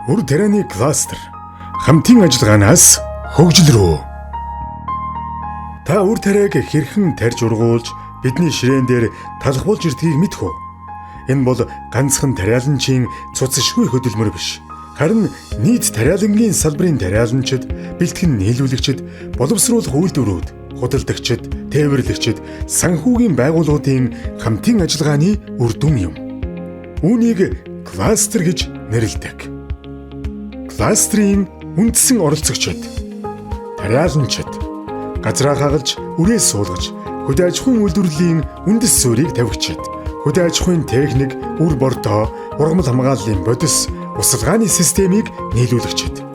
Үр тарианы кластер хамтын ажиллагаанаас хөгжил рүү. Та үр тариаг хэрхэн тарьж ургуулж бидний ширээн дээр талах болж ирдгийг мэдэх үү? Энэ бол ганцхан тариаланчийн цуцшгүй хөдөлмөр биш. Харин нийт тариалангийн салбарын тариаланчид, бэлтгэн нийлүүлэгчид, боловсруулах үйлдвэрүүд, худалдагчид, тээвэрлэгчид, санхүүгийн байгууллагуудын хамтын ажиллагааны үр дүн юм. Үүнийг кластер гэж нэрлэдэг. Кластерийн үндсэн оролцогчид, тариаланчид, газраа хагалж, үрээ суулгаж, хөдөө аж ахуйн үйлдвэрлэлийн үндэс суурийг тавигчид, хөдөө аж ахуйн техник, үр бордоо, ургамал хамгааллын бодис, усалгааны системийг нийлүүлэгчид,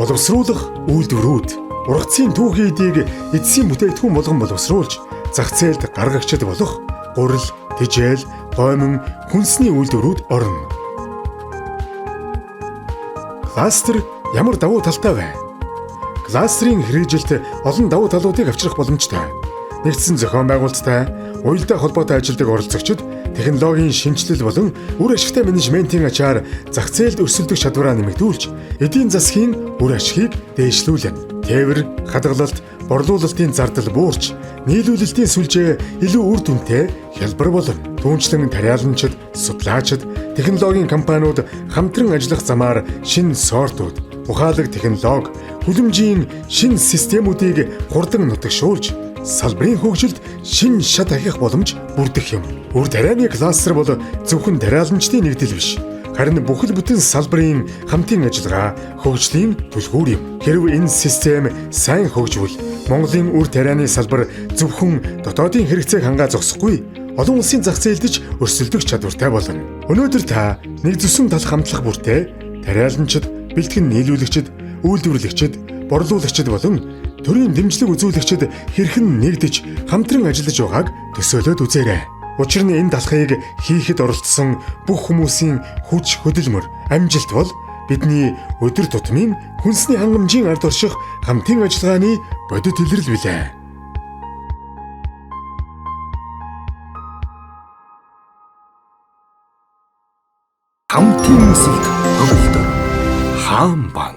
боловсруулах үйлдвэрүүд, ургацын түүхий эдийг эцсийн бүтээгдэхүүн болгон боловсруулж, зах зээлд гаргагчид болох гурил, тижэл, гоймон, хүнсний үйлдвэрүүд орно. Кластер ямар давуу талтай вэ? Кластерийн хэрэгжилт олон давуу талуудыг авчрах боломжтой. Нэгдсэн зохион байгуулалттай, уялдаа холбоотой ажилдаг оролцогчид технологийн шинэчлэл болон үр ашигтай менежментийн ачаар зах зээлд өрсөлдөх чадвараа нэмэгдүүлж, эдийн засгийн үр ашигыг дээшлүүлнэ. Тээвэр, хадгалалт, борлуулалтын зардал буурч, нийлүүлэлтийн сүлжээ илүү үр дүнтэй хялбар болно. Түүнчлэн тариаланчид, судлаачид, технологийн компаниуд хамтран ажиллах замаар шинэ сортууд, ухаалаг технологи, хүлэмжийн шинэ системүүдийг хурдан нутагшуулж, салбарын хөгжилд шинэ шат ахих боломж бүрдэх юм. Үр тарианы кластер бол зөвхөн тариаланчдын нэгдэл биш. Харин бүхэл бүтэн салбарын хамтын ажиллагаа хөгжлийн түлхүүр юм. Хэрв энэ систем сайн хөгжвөл Монголын үр тарианы салбар зөвхөн дотоодын хэрэгцээг хангаа зогсохгүй олон улсын зах зээлд ч өрсөлдөх чадвартай болно. Өнөөдөр та нэг зүсэн тал хамтлах бүртээ тариаланчид, бэлтгэн нийлүүлэгчид, үйлдвэрлэгчид, борлуулагчид болон төрийн дэмжлэг үзүүлэгчид хэрхэн нэгдэж хамтран ажиллаж байгааг төсөөлөөд үзээрэй. Учир нь энэ талхыг хийхэд оролцсон бүх хүмүүсийн хүч хөдөлмөр, амжилт бол бидний өдөр тутмын хүнсний хангамжийн ард орших хамтын ажиллагааны бодит илрэл билээ. Хамтын өсөлт төгөлдөр хаан бал.